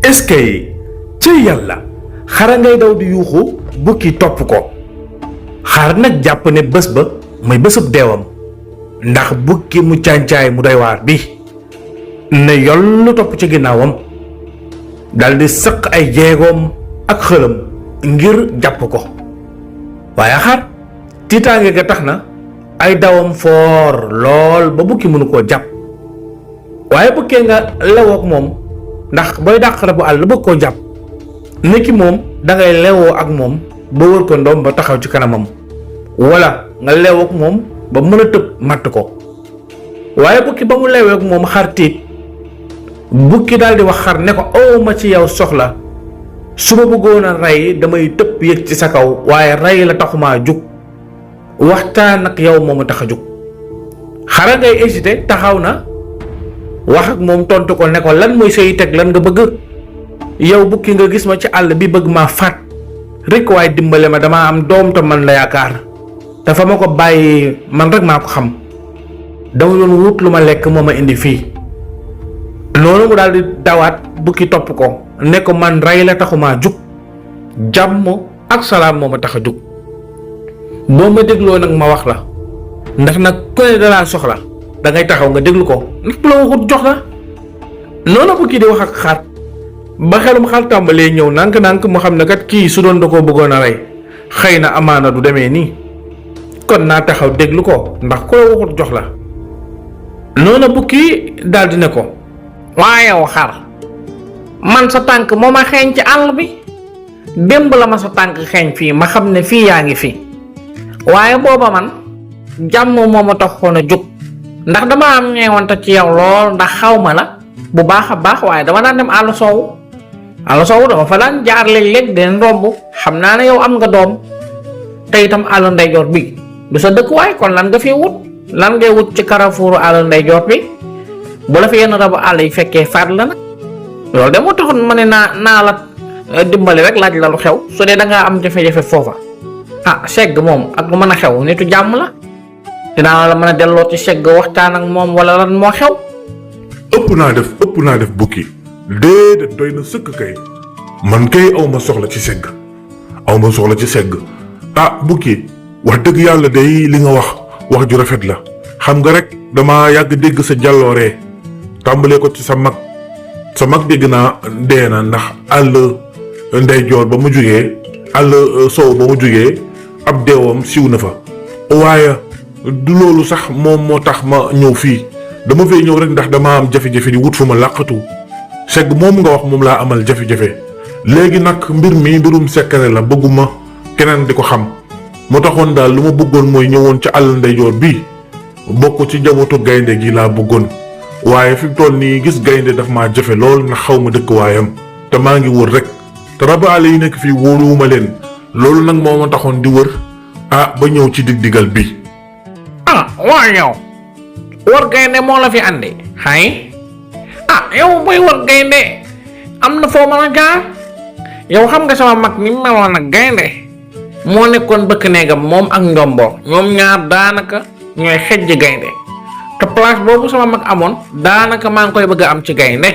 est-ce que ci yàlla xara ngay daw di yuuxu bukki topp ko xar nag jàpp ne bés ba mooy bésub deewam ndax bukki mu càncaay mu doy waar bi ne yollu topp ci ginnaawam daldi sëq ay jeegoom ak xëlam ngir jàpp ko waaye xar tiitaange ga tax na ay dawam foor lool ba bukki mënu koo jàpp waaye bukkee nga lewook moom ndax booy dàq rabu àll bëgg koo jàpp nekki moom dangay lewoo ak moom ba wër ko ndoom ba taxaw ci kanamam wala nga leewoo ak moom ba mën a tëb matt ko waaye bukki ba mu leewee ak moom xar tiit bukki daal di wax xar ne ko awma ci yow soxla su ma bëggoon a rey damay tëb yëg ci sa kaw waaye rey la taxumaa jug waxtaan ak yow moomu tax a jug xara ngay hésité taxaw na wax ak moom tontu ko ne ko lan mooy say teg lan nga bëgg yow bukki nga gis ma ci àll bi bëgg maa faat rek waaye dimbale ma damaa am doom te man la yaakaar dafa ma ko bàyyi man rek maa ko xam dama doon wut lu ma lekk moo ma indi fii noonu mu daal di dawaat bukki topp ko ne ko man rey la taxumaa jug jàmm ak salaam moo ma tax a jug boo ma dégloo nag ma wax la ndax nag ku ne dalaa soxla da ngay taxaw nga déglu ko ndax bu la waxut jox la noonu bukki di wax ak xar ba xelum xar tàmbalee ñëw nànk-nànk mu xam ne kat kii su doon da koo bëggoon a rey xëy na amaana du demee nii kon naa taxaw déglu ko ndax ku la waxut jox la noonu bukki daal di ne ko waaye yow xar man sa tànk moo ma xeeñ ci àll bi démb la ma sa tànk xeeñ fii ma xam ne fii yaa ngi fi waaye booba man jàmm moo ma taxoon a jóg ndax dama am ñeewante ci yow lool ndax xaw ma la bu baax a baax waaye dama daan dem àll soowu dama fa daan jaar léeg-léeg den romb xam naa ne yow am nga doom te itam àll ndeyjoor bi du sa dëkkuwaay kon lan nga fi wut lan ngay wut ci carrefouru àll ndeyjoor bi bu la fi yenn rabu àll yi fekkee faat la nag loolu de moo taxoon ma ne naa la dimbali rek laaj la lu xew su dee da ngaa am jafe-jafe foofa segg moom ak lu mën a xew nitu jàmm la dinaa la mën a delloo ci segg waxtaan ak moom wala lan moo xew. ëpp naa def bukki déedéet doy na sëkk kay man kay aw ma soxla ci segg bukki wax dëgg yàlla day li nga wax ju rafet la xam nga rek dama yàgg dégg sa jàllooree tàmbalee ko ci sa mag dégg naa dee na ndax àll ndeyjoor ba mu jugee àll sow ba mu jugee ab deewam siw na fa waaye du loolu sax moom moo tax ma ñëw fii dama fee ñëw rek ndax dama am jafe-jafe di wut fu ma làqatu segg moom nga wax moom laa amal jafe-jafe léegi nag mbir mi mbirum secret la bëgguma keneen di ko xam moo taxoon daal lu ma bëggoon mooy ñëwoon ci àll ndeyjoor bi bokk ci njabootu gaynde gi laa bëggoon waaye fi mu toll nii gis gaynde daf maa jafe lool ndax xaw ma dëkk waayam te maa ngi wër rek te rabu àll yi nekk fii wóoluwuma leen loolu nag moo ma taxoon di wër ba ñëw ci dig-digal bi. waaw yow war gaynde moo la fi andi xay yow booy war gaynde am na foo mën a jaar yow xam nga sama mag ni meloon ak gaynde moo nekkoon bëkk néegam moom ak njomboor ñoom ñaar daanaka ñooy xejj gaynde te place boobu sama mag amoon daanaka maa ngi koy bëgg a am ci gaynde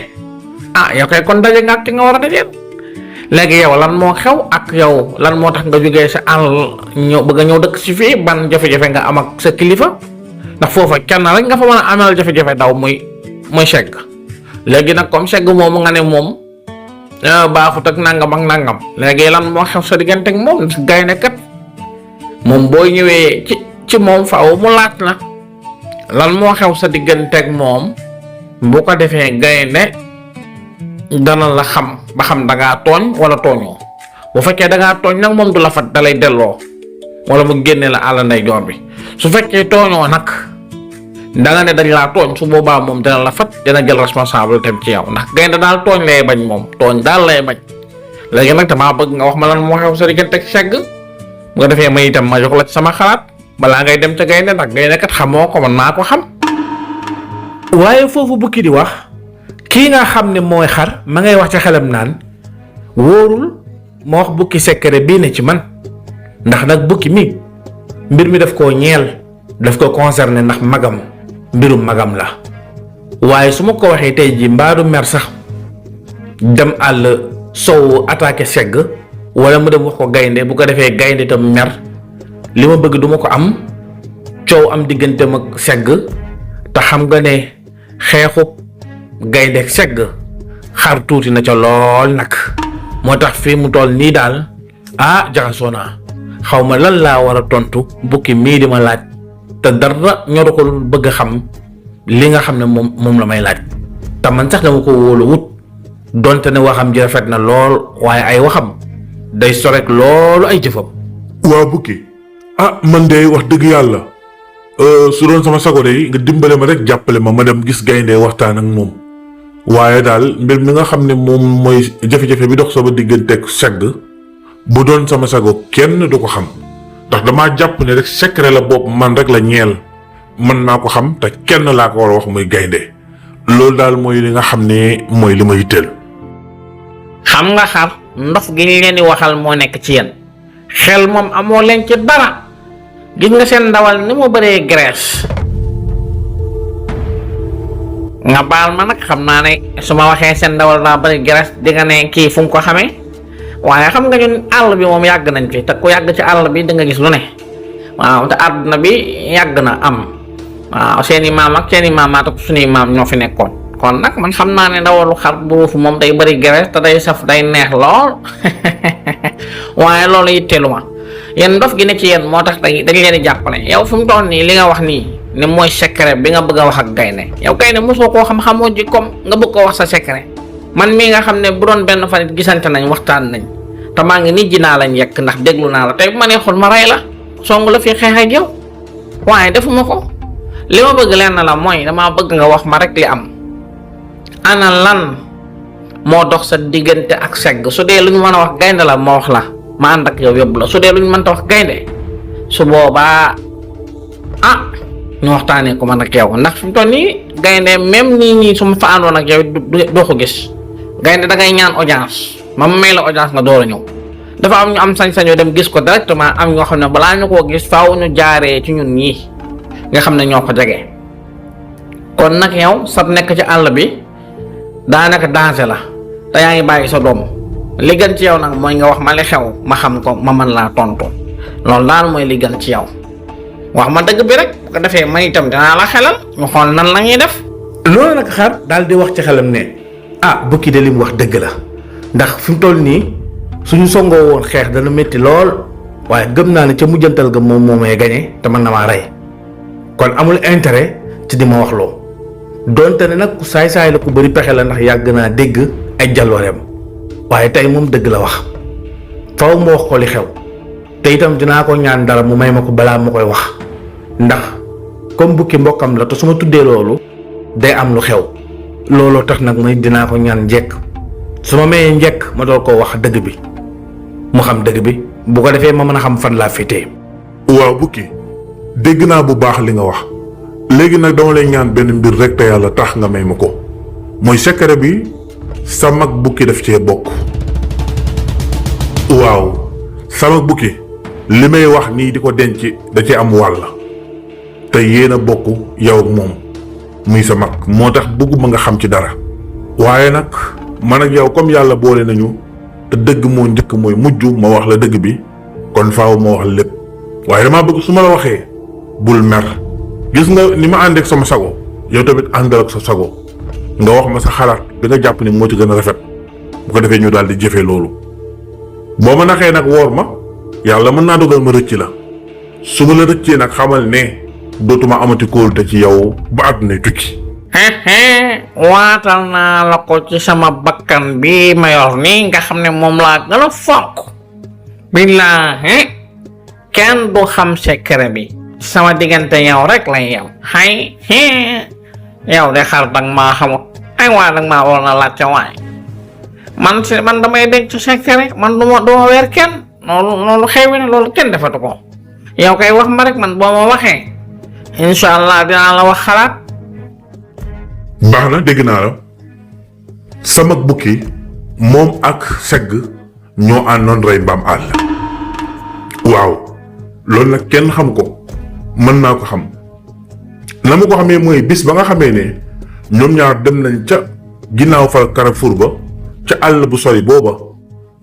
yow kay kon daje nga ak ci nga war a dajeel léegi yow lan moo xew ak yow lan moo tax nga jógee sa àll ñëw bëgg a ñëw dëkk si fii ban jafe-jafe nga am ak sa kilifa ndax foofa kenn rek nga fa mën a amal jafe-jafe daw muy segg léegi nag comme segg moomu nga ne moom baaxut ak nangam léegi lan moo xew sa diggante ak moom ndax gaynde kat moom boo ñëwee ci moom faaw mu laaj la lan moo xew sa diggante ak moom bu ko defee gaynde dana la xam ba xam dangaa tooñ wala tooñoo bu fekkee dangaa tooñ nag moom du la fat dalay delloo wala mu génne la àll ndeyjoor bi su fekkee tooñoo nag danga ne dañ laa tooñ su boobaa moom dina la fat dina jël responsabilité ci yow ndax gaynde daal tooñ lay bañ moom tooñ daal lay bañ léegi nag damaa bëgg nga wax ma lan moo xew sa diggante ak segg bu ko defee ma itam ma jox la ci sama xalaat balaa ngay dem ca gaynde ndax gaynde kat xamoo ko man maa ko xam. waaye foofu bukki di wax kii nga xam ne mooy xar ma ngay wax ca xelam naan wóorul ma wax bukki secret bii ne ci man ndax nag bukki mi mbir mi daf koo ñeel daf ko concerné ndax magam mbirum magam la waaye su ma ko waxee tey ji mbaadu mer sax dem àll sow attaqué segg wala mu dem wax ko gaynde bu ko defee gaynde tam mer li ma bëgg duma ko am coow am digganteem ak segg te xam nga ne xeexub gaynde ak segg xar tuuti na ca lool nag moo tax fii mu toll nii daal jaxasoo naa xaw ma lan laa war a tontu bukki mii di ma laaj te dara ñoru ko lu bëgg a xam li nga xam ne moom la may laaj te man sax dama ko wóolu wut donte ne waxam ji rafet na lool waaye ay waxam day sorek loolu ay jëfam. waaw bukki man de wax dëgg yàlla su doon sama sago de nga dimbale ma rek jàppale ma dem gis gaynde waxtaan ak moom waaye daal mbir mi nga xam ne moom mooy jafe-jafe bi dox sama digganteeg segg bu doon sama sago kenn du ko xam ndax damaa jàpp ne rek secret la bopp man rek la ñeel mën naa ko xam te kenn laa ko war a wax muy gaynde loolu daal mooy li nga xam ne mooy li ma yitteel. xam nga xar ndof gi ñu leen di waxal moo nekk ci yéen xel moom amoo leen ci dara gis nga seen ndawal ni mu bëree graisse nga baal ma nag xam naa ne su ma waxee seen ndawal daa bëri graisse di nga ne kii fu mu ko xamee waaye xam nga ñun àll bi moom yàgg nañ fi te ku yàgg ci àll bi da nga gis lu ne waaw te àdduna bi yàgg na am waaw seeni maam ak seeni maamaat ak suñuy maam ñoo fi nekkoon kon nag man xam naa ne ndawalu xar buufu moom day bëri graisse te day saf day neex lool waaye loolu yitteelu ma yéen ndof gi ne ci yéen moo tax dañ leen di jàppale yow fi mu toll nii li nga wax nii ne mooy secret bi nga bëgg a wax ak gaynde yow gaynde mosoo koo xam-xamoo ji comme nga bëgg koo wax sa secret man mii nga xam ne bu doon benn fan it gisante nañ waxtaan nañ te maa ngi nit ji naa lañ yekk ndax déglu naa la tey bu ma neexoon ma rey la song la fi xeex ak yow waaye defuma ko li ma bëgg lenn la mooy damaa bëgg nga wax ma rek li am ana lan moo dox sa diggante ak segg su dee lu ñu mën a wax gaynde la ma wax la ma ànd ak yow yóbbu la su dee lu ñu mënta wax gaynde su boobaa ñu waxtaanee ko man ak yow ndax fi mu toll nii gaynde même nii su ma fa àndoon ak yow doo ko gis gaynde da ngay ñaan audience ma may la audience nga door a ñëw dafa am ñu am sañ-sañoo dem gis ko directement am ñoo xam ne balaa ñu koo gis faaw ñu jaaree ci ñun ñii nga xam ne ñoo ko jege kon nag yow sa nekk ci àll bi daanaka danger la te yaa ngi bàyyi sa doom li gën ci yow nag mooy nga wax ma li xew ma xam ko ma mën laa tontu loolu daal mooy li gën ci yow wax ma dëgg bi rek bu ko defee man itam dinaa la xelal ñu xool nan la ñuy def. loolu nag xar daal di wax ci xelam ne bukki de li mu wax dëgg la ndax fi mu toll nii suñu songoo woon xeex dana métti lool waaye gëm naa ne ca mujjantal ga moom moo may gañe te mën na maa rey kon amul intérêt ci di ma wax loo donte ne nag ku saay-saay la ku bëri pexe la ndax yàgg naa dégg ay jalooreem waaye tey moom dëgg la wax faw ma wax ko li xew te itam dinaa ko ñaan dara mu may ma ko balaa ma koy wax ndax comme bukki mbokkam la te su ma tuddee loolu day am lu xew looloo tax nag may dinaa ko ñaan njekk su ma mayee njekk ma dool koo wax dëgg bi mu xam dëgg bi bu ko defee ma mën a xam fan laa féetee. waaw bukki dégg naa bu baax li nga wax léegi nag dama lay ñaan benn mbir rek te yàlla tax nga may ma ko mooy secret bi sa mag bukki daf cee bokk. waaw sa mag bukki li may wax nii di ko denc da ci am wàll te yéen a bokk yow ak moom muy sa mag moo tax bëgguma nga xam ci dara waaye nag man ak yow comme yàlla boole nañu te dëgg moo njëkk mooy mujj ma wax la dëgg bi kon faaw ma wax lépp waaye damaa bëgg su ma la waxee bul mer gis nga ni ma ànd ak sama sago yow tamit àndal ak sa sago nga wax ma sa xalaat bi nga jàpp ni moo ci gën a rafet bu ko defee ñu daal di jëfee loolu boo ma naxee nag woor ma yàlla mën naa dogal ma rëcc la su ma la rëccee nag xamal ne dootuma amati kóolute ci yow ba àdduna tukki. waatal naa la ko ci sama bakkan bi ma yor nii nga xam ne moom laa gën a fonk billaahi kenn du xam secret bi sama diggante yow rek lay yow yow de xar dang maa xamut ay waa dang maa war na laajte waay man damay denc secret man duma weer kenn loolu xewi na loolu kenn defatu ko yow kay wax ma rek man boo ma waxee incha allah dinaa la wax xalaat. baax na dégg naa la sama bukki moom ak segg ñoo àndoon rey mbaam àll. waaw loolu nag kenn xam ko mën naa ko xam la ma ko xamee mooy bis ba nga xamee ne ñoom ñaar dem nañ ca ginnaaw fa Carrefour ba ca àll bu sori booba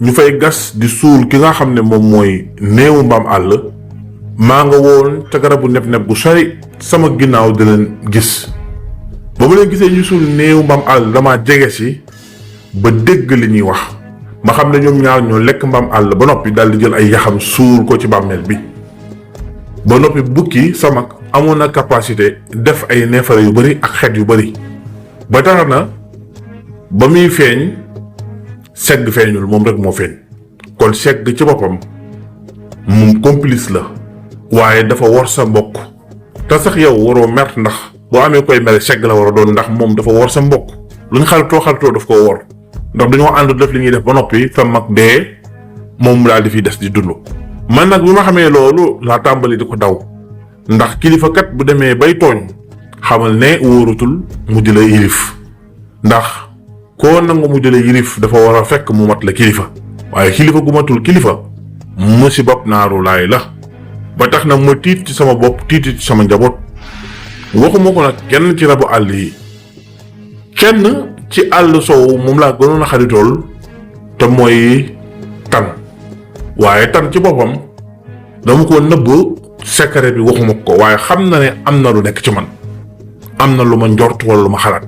ñu fay gas di suul ki nga xam ne moom mooy néewu mbaam àll maa nga woon ca garabu neb-neb gu sori sama ginnaaw di leen gis. ba ma leen gisee ñu suul néewu mbaam àll dama jege si ba dégg li ñuy wax ma xam ne ñoom ñaar ñoo lekk mbaam àll ba noppi daal di jël ay yaxam suul ko ci bàmmeel bi. ba noppi bukki sama amoon na capacité def ay neefare yu bari ak xeet yu bari ba tax na ba muy feeñ segg feeñul moom rek moo feeñ kon segg ci boppam moom complice la waaye dafa wor sa mbokk te sax yow waroo mer ndax boo amee koy mere segg la war a doon ndax moom dafa wor sa mbokk lu ñu xaritoo daf koo wor ndax dañoo ànd def li ñuy def ba noppi sa mag dee moom daal di fi des di dund. man nag bi ma xamee loolu laa tàmbali di ko daw ndax kilifa kat bu demee bay tooñ xamal ne wóorutul mu jëla yilif ndax koo nangu mu jëla yilif dafa war a fekk mu mat la kilifa waaye kilifa gu matul kilifa musibab naaru laay la ba tax na ma tiit ci sama bopp tiiti ci sama njaboot waxuma ko nag kenn ci rabu àll yi kenn ci àll soow moom laa gënoon a xaritool te mooy tan waaye tan ci boppam dama ko nëbb secret bi waxuma ko waaye xam na ne am na lu nekk ci man am na lu ma njort wala lu ma xalaat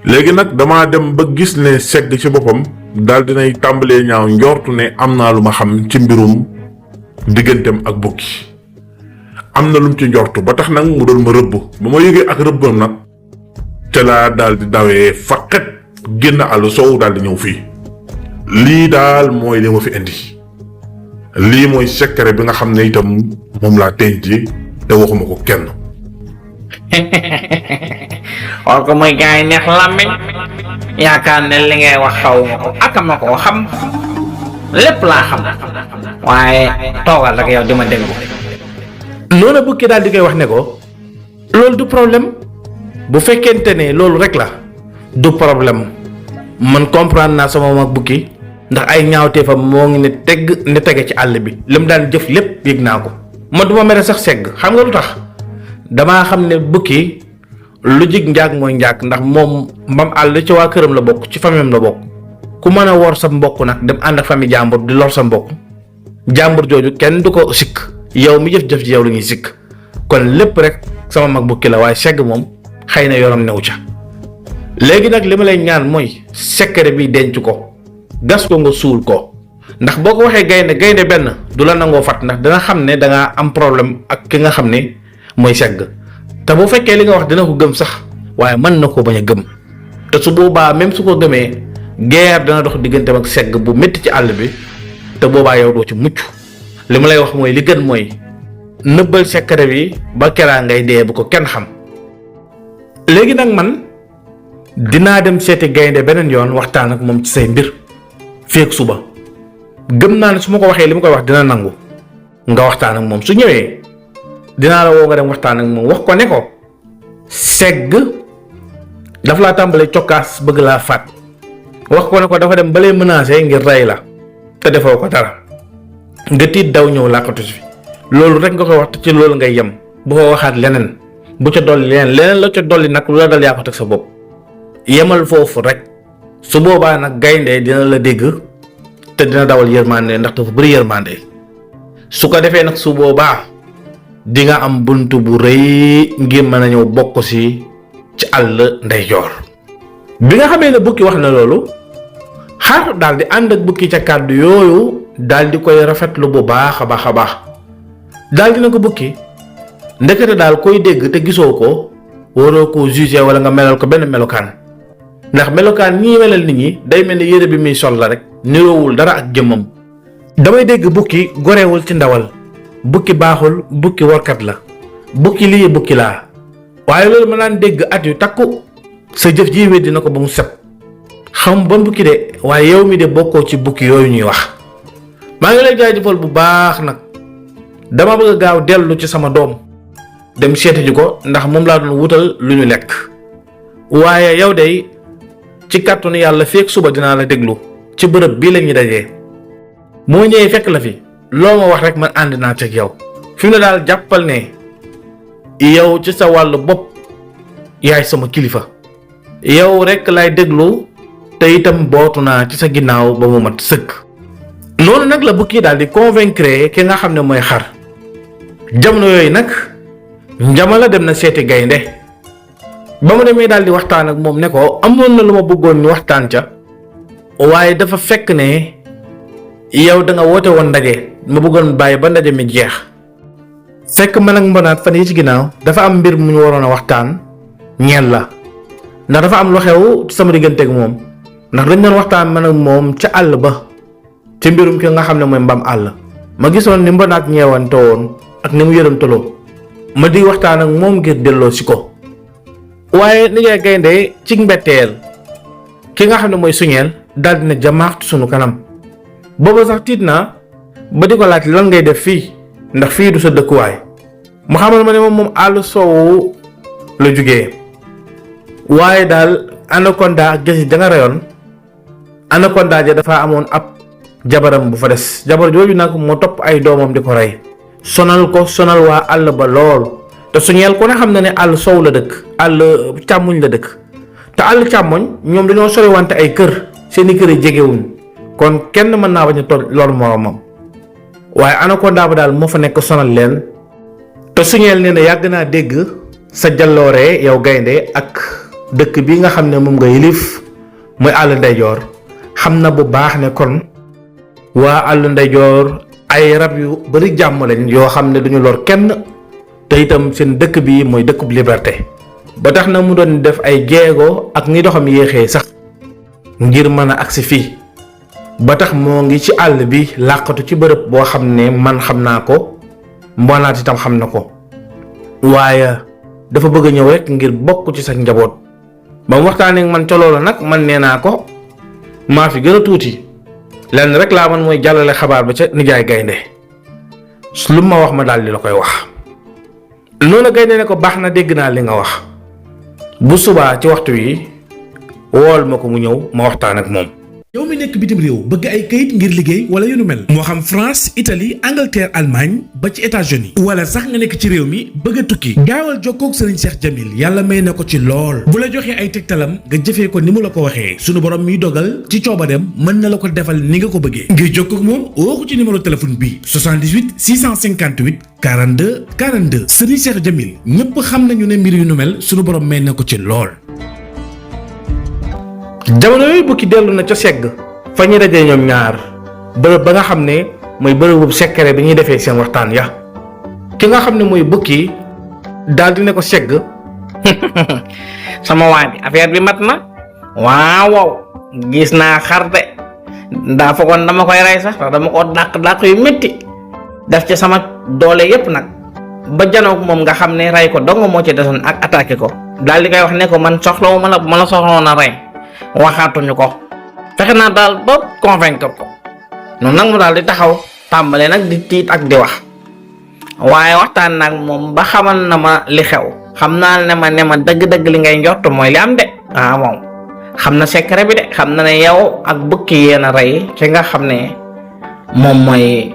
léegi nag damaa dem ba gis ne segg ci boppam daal dinay tàmbalee ñaaw njortu ne am naa lu ma xam ci mbirum digganteem ak bukki am na lu mu ci njortu ba tax nag mu doon ma rëbb ba ma yëgee ak rëbbam nag te laa daal di dawee faqet génn àll soow daal di ñëw fii lii daal mooy li ma fi indi lii mooy secret bi nga xam ne itam moom laa denc te waxuma ko kenn. war ko muy gaay neex làmmiñ yaakaar ne li ngay wax xaw ma ko ak ma koo xam lépp laa xam waaye toogal rek yow di ma déglu. noonu bukki daal di koy wax ne ko loolu du problème bu fekkente ne loolu rek la du problème man comprendre naa sama mag bukki ndax ay ñaawteefam moo ngi ne tege ci àll bi li mu daan jëf lépp yëg naa ko ma duma mere sax segg xam nga lu tax damaa xam ne bukki lu jig njaag mooy njaag ndax moom mbam àll ci waa këram la bokk ci famille la bokk ku mën a wor sa mbokk nag dem ànd ak famille jàmbur di lor sa mbokk jàmbur jooju kenn du ko sikk yow mi jëf-jëf ci yow lu ñuy sikk kon lépp rek sama mag bukki la waaye segg moom xëy na yoram new ca léegi nag li ma lay ñaan mooy secret bi denc ko gas ko nga suul ko ndax boo ko waxee gaynde benn du la nangoo fat ndax dana xam ne dangaa am problème ak ki nga xam ne mooy segg te bu fekkee li nga wax dina ko gëm sax waaye mën na ko bañ a gëm te su boobaa même su ko gëmee guerre dana dox digganteem ak segg bu métti ci àll bi te boobaa yow doo ci mucc li ma lay wax mooy li gën mooy nëbbal secret bi ba keraa ngay dee bu ko kenn xam. léegi nag man dinaa dem seeti gaynde beneen yoon waxtaan ak moom ci say mbir feek suba gëm naa ne su ma ko waxee li ma koy wax dina nangu nga waxtaan ak moom su ñëwee dinaa la woo nga dem waxtaan ak moom wax ko ne ko segg dafa laa tàmbalee cokkaas bëgg laa faat wax ko ne ko dafa dem ba lay menacer ngir rey la te defoo ko dara nga tiit daw ñëw làqatu si loolu rek nga koy wax te ci loolu ngay yem bu ko waxaat leneen bu ca dolli leneen la ca dolli nag lu la dal yaa ko teg sa bopp yemal foofu rek su boobaa nag gaynde dina la dégg te dina dawal yërmande ndax dafa bëri yërmande su ko defee nag su boobaa di nga am buntu bu rëy ngir mën a ñëw bokk si ci àll ndeyjoor. bi nga xamee ne bukki wax na loolu xar daal di ànd ak bukki ca kàddu yooyu daal di koy rafetlu bu baax a baax a baax daal dina ko bukki ndekete daal koy dégg te gisoo ko waroo ko juger wala nga melal ko benn melokaan ndax melokaan ñii melal nit ñi day mel ni yére bi muy sol la rek niroowul dara ak jëmmam. damay dégg bukki gorewul ci ndawal bukki baaxul bukki warkat la bukki lii bukki laa waaye loolu ma naan dégg at yu takku sa jëf ji weddi na ko ba mu set xam bon bukki de waaye yow mi de bokkoo ci bukki yooyu ñuy wax. maa ngi lay jaajëfal bu baax nag dama bëgg a gaaw dellu ci sama doom dem seeti ji ko ndax moom laa doon wutal lu ñu lekk waaye yow de ci kàttanu yàlla feek suba dinaa la déglu ci bërëb bii la ñuy dajee moo ñëwee fekk la fi loo ma wax rek man ànd naa ci ak yow fi mu ne daal jàppal ne yow ci sa wàllu bopp yaay sama kilifa yow rek lay déglu te itam bootu naa ci sa ginnaaw ba mu mat sëkk. noonu nag la bukki daal di convaincre ki nga xam ne mooy xar jamono yooyu nag njamala dem na seeti gaynde ba mu demee daal di waxtaan ak moom ne ko amoon na lu ma bëggoon ñu waxtaan ca waaye dafa fekk ne yow da nga woote woon ndaje ma bëggoon bàyyi ba ndaje mi jeex fekk man ak mbonaat fan yi ci ginnaaw dafa am mbir mu ñu waroon a waxtaan ñeel la ndax dafa am lu xew sama diggante ak moom ndax dañ doon waxtaan man ak moom ca àll ba ci mbirum ki nga xam ne mooy mbaam àll ma gisoon ni mbonaat ñeewante woon ak ni mu yërëmtaloo ma di waxtaan ak moom ngir delloo si ko waaye nijaay gaynde ci mbetteel ki nga xam ne mooy suñeel daal dina jamaaxtu sunu kanam booba sax tiit naa ba di ko laaj lan ngay def fii ndax fii du sa dëkkuwaay mu xamal ma ne moom àll soowu la jógee waaye daal anaconda ak jësi da nga reyoon anaconda ja dafa amoon ab jabaram bu fa des jabar jooju nag moo topp ay doomam di ko rey sonal waa àll ba lool te suñeel ku ne xam na ne àll soow la dëkk àll càmmoñ la dëkk te àll càmmoñ ñoom dañoo sori wante ay kër seeni kër yi jegewuñ kon kenn mën naa bañ a toll loolu moromam waaye anaconda ba daal moo fa nekk sonal leen te suñeel nee na yàgg naa dégg sa jalloore yow gaynde ak dëkk bi nga xam ne moom nga yilif muy àll ndeyjoor xam na bu baax ne kon waa àll ndeyjoor ay rab yu bari jàmm lañ yoo xam ne duñu lor kenn te itam seen dëkk bi mooy dëkkub liberté ba tax na mu doon def ay jéego ak ni doxam yéexee sax ngir mën a agsi fii ba tax moo ngi ci àll bi làqatu ci bërëb boo xam ne man xam naa ko mbonaat itam xam na ko waaye dafa bëgg a ñëw rek ngir bokk ci sa njaboot ba mu waxtaanee ak man ca loolu nag man nee naa ko maa fi gën a tuuti lenn rek laa man mooy jàllale xabaar ba ca nijaay gaynde lu ma wax ma daal di la koy wax noonu gaynde ne ko baax na dégg naa li nga wax bu subaa ci waxtu wi wool ma ko mu ñëw ma waxtaan ak moom. yow mi nekk bitim réew bëgg ay kayit ngir liggéey wala yu nu mel moo xam France Italie Angleterre Allemagne ba ci États-Unis wala sax nga nekk ci réew mi bëgg a tukki gaawal jokkoo ak Serigne Cheikh Jamil yàlla may na ko ci lool bu la joxee ay tegtalam nga jëfee ko ni mu la ko waxee sunu borom miy dogal ci coobareem mën na la ko defal ni nga ko bëggee ngir jokkoo ak moom woo ko ci numéro téléphone bi 78 658 42 42 Serigne Cheikh Jamil ñëpp xam nañu ne mbir yu nu mel sunu borom may na ko ci lool. jamono yooyu bukki dellu na ca segg fa ñu dajee ñoom ñaar bërëb ba nga xam ne mooy bërëbu secret bi ñuy defee seen waxtaan ya ki nga xam ne mooy bukki daal di ne ko segg sama waa bi affaire bi mat na waaw gis naa xar de daa foogoon dama koy rey sax ndax dama ko dàq yu métti def ci sama doole yépp nag ba janoog moom nga xam ne rey ko dong moo ci desoon ak attaqué ko daal di koy wax ne ko man soxlawu ma la soxlawoon a rey waxaatuñu ko fexe naa daal ba convaincre ko noonu nag mu daal di taxaw tàmbale nag di tiit ak di wax waaye waxtaan nag moom ba xamal na ma li xew xam naa ne ma dëgg-dëgg li ngay njort mooy li am de moom xam na secret bi de xam na ne yow ak bukki yéen a rey ki nga xam ne moom mooy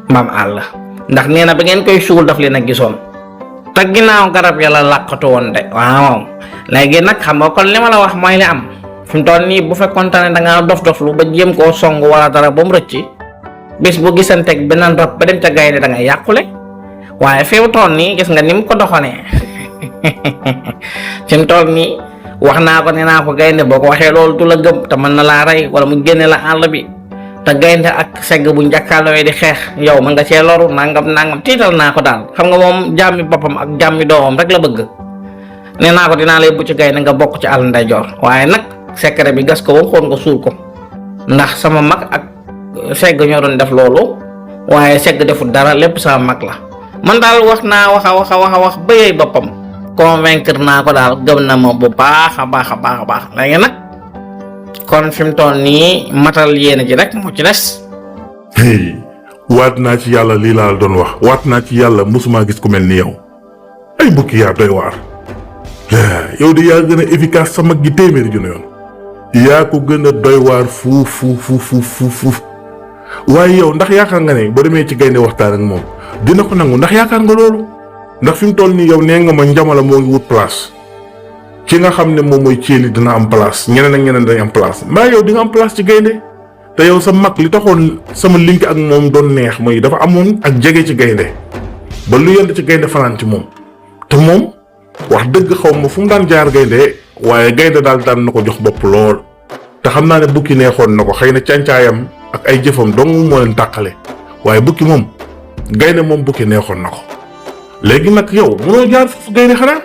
mbaam àll ndax nee na ba ngeen koy suul daf leen a gisoon te ginnaaw garab yàlla làqatu woon de waaw léegi nag xam nga kon li ma la wax mooy li am fi mu toll nii bu fekkoonte ne da ngaa dof lu ba jéem koo song wala dara ba mu rëcc bés bu gisanteeg beneen rab ba dem ca gaynde da ngay yàqule waaye fi mu toll nii gis nga ni mu ko doxalee fi mu toll nii wax naa ko nee naa ko gaynde boo ko waxee loolu du la gëm te mën na laa rey wala mu génne la àll bi te gaynde ak segg bu njàkkaarloo di xeex yow mën nga cee loru nangam tiital naa ko daal xam nga moom jàmmi boppam ak jàmmi doomam rek la bëgg nee naa ko dinaa lay bu ci gaynde nga bokk ci àll ndeyjoor waaye nag secret bi gas ko ba mu xool nga suul ko ndax sama mag ak segg ñoo doon def loolu waaye segg deful dara lépp sama mag la man daal wax naa wax ba yey boppam convaincre naa ko daal gëm na ma bu baax a baax léegi nag kon fi mu toll nii matal yéene ji rek moo ci des. waat naa ci yàlla lii laa doon wax waat naa ci yàlla mosuma gis ku mel ni yow ay bukki yaa doy waar yow de yaa gën a efficace sa mag gi téeméeri junne yoon yaa ko gën a doy waar fuuf waaye yow ndax yaakaar nga ne ba demee ci gaynde waxtaan ak moom dina ko nangu ndax yaakaar nga loolu ndax fi mu toll nii yow nee nga ma Njamala moo ngi wut place ki nga xam ne moom mooy Thiely dina am place ñeneen ak ñeneen dañ am place mbaa yow di nga am place ci gaynde te yow sa mag li taxoon sama link ak moom doon neex mooy dafa amoon ak jege ci gaynde ba lu yend ci gaynde fanaan ci moom te moom wax dëgg xaw ma fu mu daan jaar gaynde waaye gaynde daal daan na ko jox bopp lool te xam naa ne bukki neexoon na ko xëy na càncaayam ak ay jëfam dong moo leen tàqale waaye bukki moom gaynde moom bukki neexoon na ko léegi nag yow mënoo jaar foofu gaynde xanaa.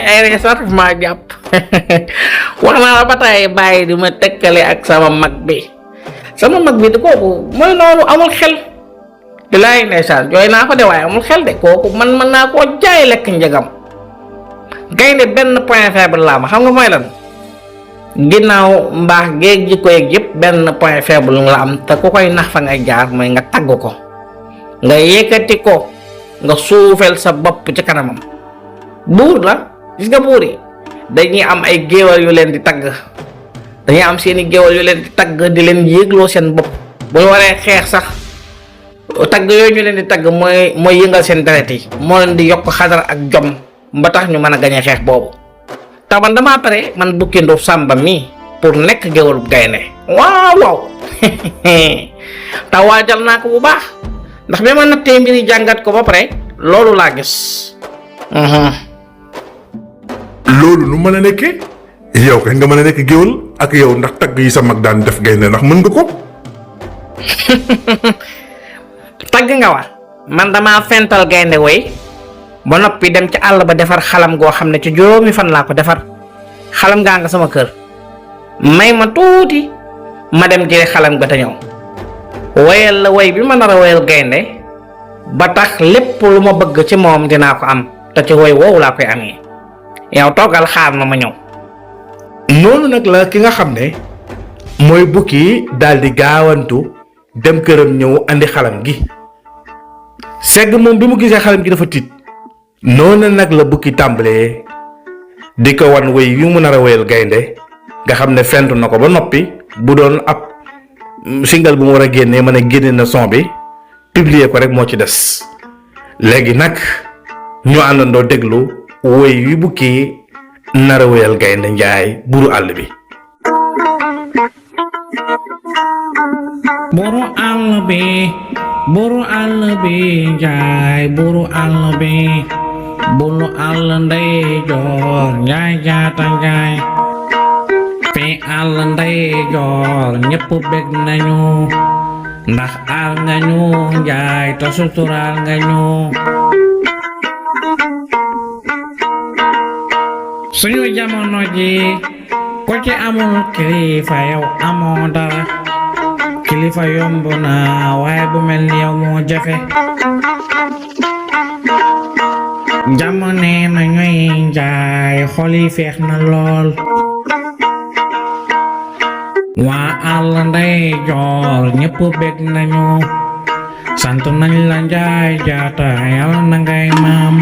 ay sax maa jàpp wax naa la ba tey bàyyi di ma tëkkale ak sama mag bi di kooku mooy loolu amul xel di laay ndeysaan jooy naa ko de waaye amul xel de kooku man mën naa koo jaay lekk njëgam gaynde benn point faible laa ma xam nga mooy lan ginnaaw mbaax géeg jikko yeeg yëpp benn point faible la am te ku koy nax fa ngay jaar mooy nga tagg ko nga yëkkati ko nga suufeel sa bopp ci kanamam. buur la gis nga buur yi dañuy am ay géwal yu leen di tagg dañuy am seeni géwal yu leen di tagg di leen yéegloo seen bopp bu ñu waree xeex sax tagg yooyu ñu leen di tagg mooy yëngal seen deret yi moo leen di yokk xadar ak jom ba tax ñu mën a gañe xeex boobu te man damaa pare man Bukki Nduuf Sàmba mi pour nekk géwalub gaynde waaw te waajal naa ko bu baax ndax bi ma nattee mbir yi jàngat ko ba pare loolu laa gis. loolu nu mën a nekkee yow kay nga mën a nekk géwal ak yow ndax tagg yi sa mag daan def gaynde ndax mën nga ko. tagg nga wa man damaa fental gaynde woy ba noppi dem ci àll ba defar xalam goo xam ne ci juróomi fan laa ko defar xalam gaa nga sama kër may ma tuuti ma dem jëlee xalam ga te ñëw woyal la woy bi ma nar a woyal gaynde ba tax lépp lu ma bëgg ci moom dinaa ko am te ci woy woowu laa koy amee yow toogal xaar ma ñëw. noonu nag la ki nga xam ne mooy bukki daal di gaawantu dem këram ñëw andi xalam gi segg moom bi mu gisee xalam gi dafa tiit noonu nag la bukki tàmbalee di ko wan woy wi mu nar a woyal gaynde nga xam ne fentu na ko ba noppi bu doon ab single bu mu war a génnee mën a génne na son bi publier ko rek moo ci des léegi nag ñu àndandoo déglu woy wi bukki nar a woyal gaynde njaay buru àll bi. buru àll bi buru àll bi njaay buru àll bi buru àll ndey joor njaay jaata njaay fi àll ndey joor ñépp bég nañu ndax aar nga ñu njaay te suturaal nga ñu suñu jamono ji ko ci amul kilifa yow amoo dara kilifa yomb na waaye bu mel ni yow moo jafe jamono na ñooy njaay xol yi feex na lool waa àll ndey joor ñépp bég nañu sant nañ la njaay jaata yàlla na ngay maam